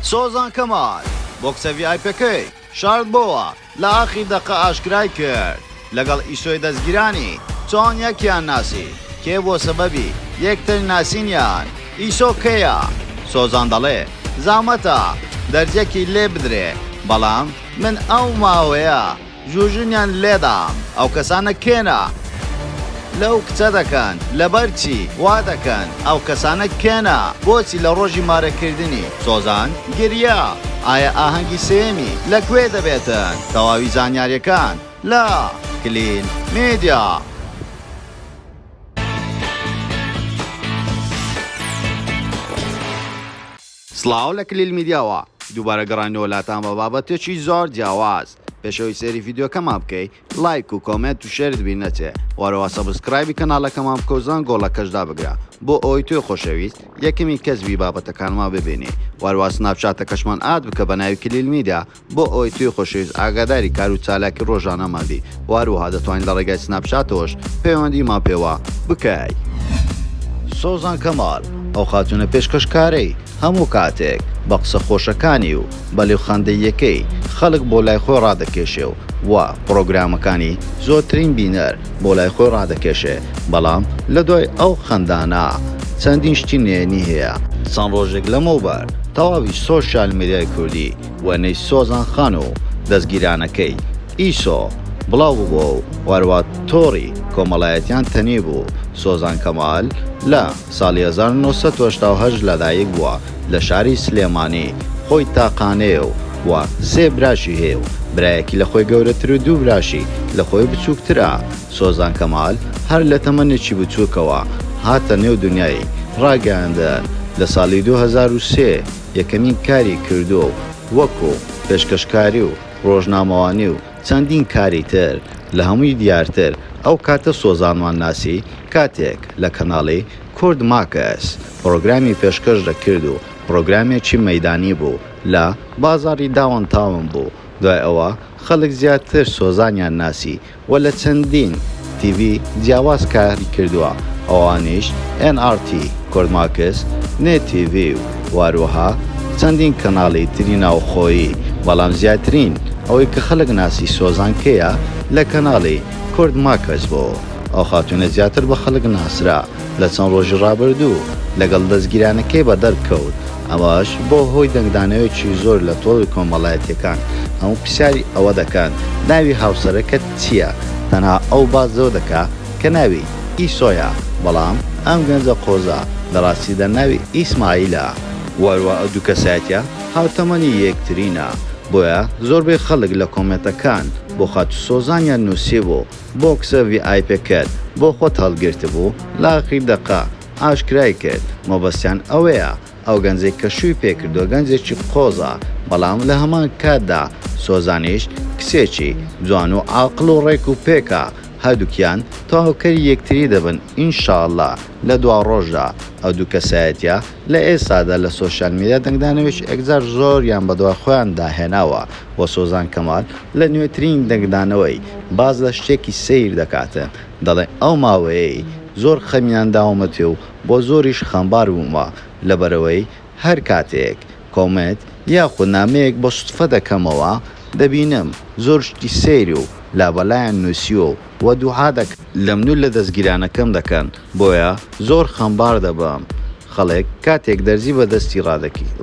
سۆزان کەمال بۆکسە ڤی ئای پەکەی شاردبۆوە لە ئاخیر دەقە ئاشکرای کرد لەگەڵ ئیسۆی دەزگیرانی چۆن یەکیان ناسی کێ بووە سەبەبی یەکتر ناسینیان ئیسۆ کێیە سۆزان دەڵێ زامەتە دەرزیەکی لێ بدرێ بەڵام من ئەو ماوەیە ژوژنیان لێدام ئەو کەسانە کێنە لەو کچە دەکەن لەبەر چی وا دەکەن ئەو کەسانە کێنە بۆچی لە ڕۆژی مارەکردنی سۆزان گریا ئایا ئاهەنگی سێیەمی لە کوێ دەبێتن تەواوی زانیاریەکان لە کلیل میدیا. سڵاو لە کلیل میدیاوە دووبارە گەڕاینەوە لاتان بە بابەتێکی زۆر جیاواز پێش ئەوەی سەیری ڤیدیۆکەمان بکەی لایک و comment و share ت بیر نەچێ وەرەوە subscribe ی کەناڵەکەمان بکە و زەنگۆڵەکەش دابگرە بۆ ئەوەی تۆی خۆشەویست یەکەمین کەس بی بابەتەکانمان ببینی وەروا سناپچاتەکەشمان add بکە بە ناوی کلیل میدیا بۆ ئەوەی تۆی خۆشەویست ئاگاداری کار و چالاکی ڕۆژانەمان بی و هەروەها دەتوانی لە ڕێگای سناپچاتەوەش پەیوەندیمان پێوە بکەی. سۆزان کەمال، ئەو خاتوونە پێشکەشکارەی هەموو کاتێک بە قسە خۆشەکانی و بە لێوخەندەییەکەی خەڵک بۆ لای خۆی ڕادەکێشێ و و پڕۆگرامەکانی زۆرترین بینەر بۆ لای خۆی ڕادەکێشێ، بەڵام لە دوای ئەو خەندانە چەندین شتی نهێنی هەیە. چەند ڕۆژێک لەمەوبەر تەواوی سۆشیال میدیای کوردی وێنەی سۆزان خان و دەزگیرانەکەی، ئیسۆ، بڵاو ببووە و هەروا تۆڕی کۆمەڵایەتیان تەنیبوو. سۆزان کەمال لە ساڵی 1988 لەدایک بووە لە شاری سلێمانی، خۆی تاقانەیە و و سێ براشی هەیە و برایەکی لە خۆی گەورەتر و دوو براشی لە خۆی بچووکترە. سۆزان کەمال هەر لە تەمەنێکی بچووکەوە هاتە نێو دونیای ڕاگەیاندن، لە ساڵی 2003 یەکەمین کاری کردووە و وەکو پێشکەشکاری و ڕۆژنامەوانی و چەندین کاری تر، لە هەمووی دیارتر ئەو کاتە سۆزانمان ناسی کاتێک لە کەناڵی کورد ماکس پڕۆگرامی پێشکەش دەکرد و پڕۆگرامێکی مەیدانی بوو لە بازاڕی داون تاون بوو، دوای ئەوە خەڵک زیاتر سۆزانیان ناسی و لە چەندین تیڤی جیاواز کاری کردووە ئەوانیش ئێن ئاڕ تی، کوردماکس، نێت تیڤی و هەروەها چەندین کەناڵی تری ناوخۆیی بەڵام زیاترین ئەوەی کە خەڵک ناسی سۆزان کێیە لە کەناڵی کورد ماکس بوو ئەو خاتوونە زیاتر بە خەڵک ناسرا لە چەند ڕۆژی ڕابردوو لەگەڵ دەزگیرانەکەی بەدەر کەوت ئەمەش بۆ هۆی دەنگدانەوەیەکی زۆر لە تۆڕی کۆمەڵایەتیەکان هەموو پرسیاری ئەوە دەکەن ناوی هاوسەرەکەت چیە تەنها ئەو باس لەوە دەکا کە ناوی ئیسۆیە بەڵام ئەم گەنجە قۆزە لە ڕاستیدا ناوی ئیسماعیلە وەروا ئەو دوو کەسایەتیە هاوتەمەنی یەکترینە بۆیە زۆربەی خەڵک لە کۆمێنتەکان بۆ خاتوو سۆزانیان نوسیبوو بۆکسە ڤی ئای پەکەت بۆ خۆت هەڵگرتبوو لە ئاخیر دەقە ئاشکرای کرد مەبەستیان ئەوەیە ئەو گەنجەی کە شووی پێکردووە گەنجێکی قۆزە، بەڵام لە هەمان کاتدا سۆزانیش کچێکی جوان و عاقڵ و ڕێک و پێکە، هەردووکیان تەواوکەری یەکتری دەبن ان شاء اللە لە دواڕۆژدا، ئەو دوو کەسایەتیە لە ئێستادا لە سۆشیال میدیا دەنگدانەوەیەکی ئێکجار زۆریان بەدوای خۆیاندا هێناوە و سۆزان کەمال لە نوێترین دەنگدانەوەی باس لە شتێکی سەیر دەکاتن دەڵێ ئەو ماوەیەی زۆر خەمیان داومەتێ و بۆ زۆریش خەمبار بوومە لەبەرئەوەی هەر کاتێک comment یاخود نامەیەک بە سوتفە دەکەمەوە دەبینم زۆر شتی سەیر و لابەلایان نوسیوە و وە دوعا لەمن و لە دەزگیرانەکەم دەکەن بۆیە زۆر خەمبار دەبم خەڵک کاتێک دەرزی بە دەستی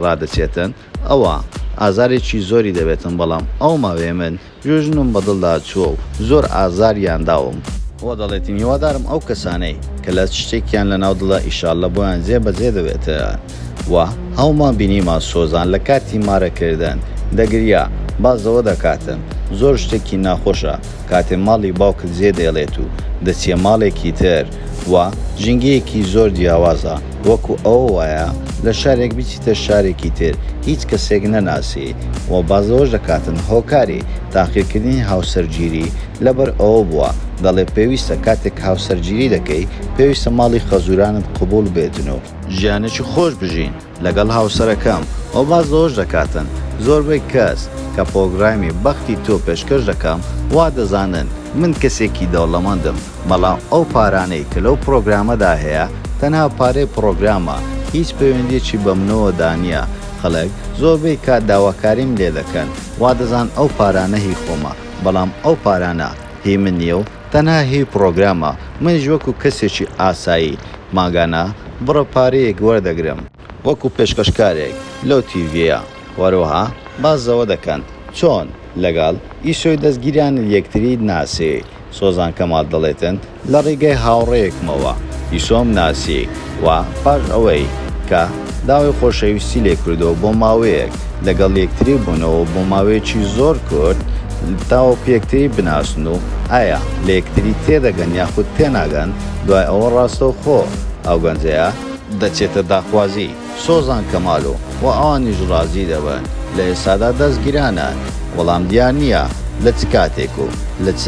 ڕادەچێتن ئەوا ئازارێکی زۆری دەبێتن بەڵام ئەو ماوەیە من جوژنم بە دڵدا چووە و زۆر ئازاریان داوم. وە دەڵێتین هیوادارم ئەو کەسانەی کە لە شتێکیان لە ناو دڵە ئیشااللە بۆیان جێ بە جێ دەبێت وە هەومان بینیمان سۆزان لە کاتی مارە کردن دەگریا باس لەوە دەکاتن زۆر شتێکی ناخۆشە کاتێ ماڵی باوکت جێ دێڵێت و دەچیە ماڵێکی تر وە ژینگەیەکی زۆر جیاوازە وەکو ئەوە وایە لە شارێک بچیتە شارێکی تر هیچ کەسێک نەناسی و باس لەوەش دەکاتن هۆکاری تاخیرکردنی هاوسەرگیری لەبەر ئەوە بووە دەڵێ پێویستە کاتێک هاوسەرگیری دەکەی پێویستە ماڵی خەزورانت قبوڵ بێتن و ژیانێکی خۆش بژین لەگەڵ هاوسەرەکەم و باس لەوەش دەکاتن زۆربەی کەس کە پۆگرامی بەختی تۆ پێشکەش دەکەم وا دەزانن من کەسێکی دەوڵەمەندم بەڵام ئەو پارانەی کە لەو پڕۆگرامەدا هەیە تەنها پارەی پڕۆگرامە هیچ پەیوەندیەکی بە منەوە دانیە. خەڵک زۆربەی کات داواکاریم لێ دەکەن وا دەزان ئەو پارانە هی خۆمە بەڵام ئەو پارانە هی من نیە و تەنها هی پڕۆگرامە منیش وەکو کەسێکی ئاسایی مانگانە بڕە پارەیەک وەردەگرم وەکو پێشکەشکارێک لەو تیڤیە وەروەها باس لەوە دەکەن چۆن لەگەڵ ئیسۆی دەستگیرانی یەکتریت ناسی سۆزان کەمال دەڵێتن لە ڕیگەی هاوڕێیەکمەوە ئیسۆم ناسی و پاش ئەوەی کە داوای خۆشەویستی لێ کردووە بۆ ماوەیەک لەگەڵ یەکتری بوونەوە بۆ ماوەیەکی زۆر کورت تاوەکو یەکتری بناسن و ئایا لە یەکتری تێدەگەن یاخود تێناگەن دوای ئەوە ڕاستەوخۆ ئەو گەنجەیە دەچێتە داخوازی سۆزان کەمال و و ئەوانیش ڕازی دەبن لە ئێستادا دەستگیرانە وەڵام دیار نییە لە چ کاتێک و لە چ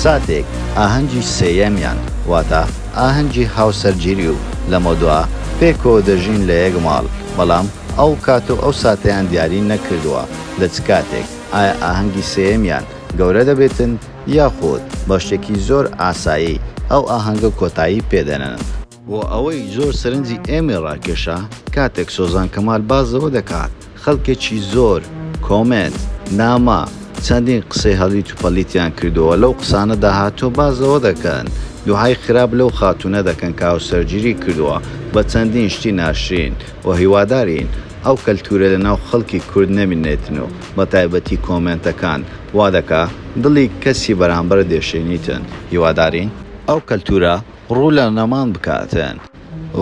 ساتێک ئاهەنگی سێیەمیان واتە ئاهەنگی هاوسەرگیری و لەمەودوا پێکەوە دەژین لە یەک ماڵ بەڵام ئەو کات و ئەو ساتەیان دیاری نەکردووە لە چ کاتێک ئایا ئاهەنگی سێیەمیان گەورە دەبێتن یاخود بە شتێکی زۆر ئاسایی ئەو ئاهەنگە کۆتایی پێدەنن. وە ئەوەی زۆر سەرنجی ئێمەی ڕاکێشا کاتێک سۆزان کەمال باس لەوە دەکات خەڵکێکی زۆر کۆمێنت، نامە، چەندین قسەی هەڵیت و پەڵیتیان کردووە لەو قسانەدا هاتووە باس لەوە دەکەن دوعای خراپ لەو خاتوونە دەکەن کە هاوسەرگیری کردووە بە چەندین شتی ناشرین و هیوادارین ئەو کەلتورە لەناو خەڵکی کورد نەمینێتن و بەتایبەتی کۆمێنتەکان وا دەکا دڵی کەسی بەرامبەر دێشێنیتن هیوادارین ئەو کەلتورە ڕوو لە نەمان بکاتن.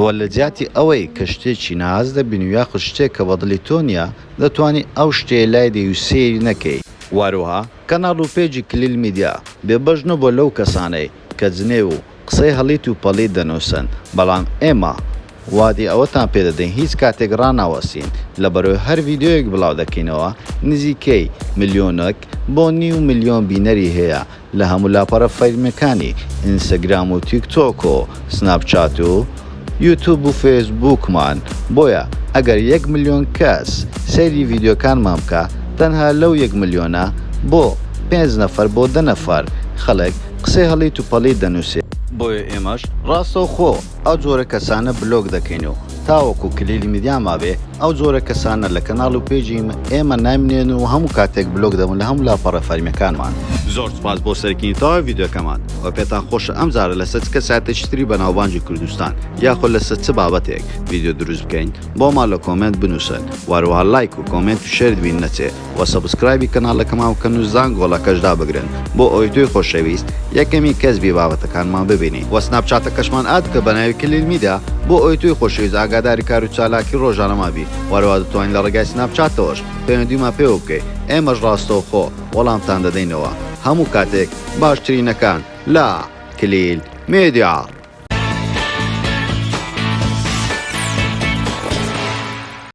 وە لە جیاتی ئەوەی کە شتێکی ناحەز دەبینی و یاخود شتێک کە بە دڵی تۆ نیە دەتوانی ئەو شتەیە لای دێی و سەیری نەکەی. وەهەروەها کەناڵ و پەیجی کلیل میدیا بێ بەش نەبووە لەو کەسانەی کە جنێو و قسەی هەڵیت و پەڵیت دەنووسن بەڵام ئێمە وادەی ئەوەتان پێ دەدەین هیچ کاتێک ڕاناوەستین لەبەرئەوەی هەر ڤیدیۆیەک بڵاو دەکەینەوە نزیکەی ملیۆنەک بۆ نیو ملیۆن بینەری هەیە لە هەموو لاپەڕە فەرمیەکانی ئینستاگرام و تیک تۆک و سناپ چات و یوتوب و فەیسبووکمان بۆیە ئەگەر یەک ملیۆن کەس سەیری ڤیدیۆکانمان بکا تەنها لەو یەک ملیۆنە بۆ پێنج نەفەر بۆ دە نەفەر خەڵک قسەی هەڵیت و پەڵیت دەنوسێ. بۆیە ئێمەش ڕاستەوخۆ ئەو جۆرە کەسانە بلۆک دەکەین و تاوەکو کلیلی میدیا مابێ ئەو جۆرە کەسانە لە کەناڵ و پەیجی ئێمە نامینێن و هەموو کاتێک بلۆک دەبن لە هەموو لاپەڕە فەرمیەکانمان. زۆر سوپاس بۆ سەرکردنی تەواوی ڤیدیۆکەمان وە پێتان خۆشە ئەم جارە لەسەر چ کەسایەتێکی تری بەناوبانگی کوردستان یاخود لەسەر چ بابەتێک ڤیدیۆ دروست بکەین بۆمان لە کۆمێنت بنوسن وە هەروەها لایک و کۆمێنت و share ت بیر نەچێ وە subscribe ی کەناڵەکەمان بکەن و زانگۆڵەکەش دابگرن بۆ ئەوەی تۆی خۆشەویست یەکەمین کەس بی بابەتەکانمان ببینی وە سناپچاتەکەشمان add بکە بەناوی کلیل میدیا بۆ ئەوەی تۆی خۆشەویست ئاگاداری کار و چالاکی ڕۆژانەمان بی وە هەروەها دەتوانی لە ڕێگای سناپچاتەوەش پەیوەندیمان پێوە بکەی ئێمەش ڕاستەوخۆ وەڵامتان دەدەینەوە هەموو کاتێک باشترینەکان لە کلیل میدیا.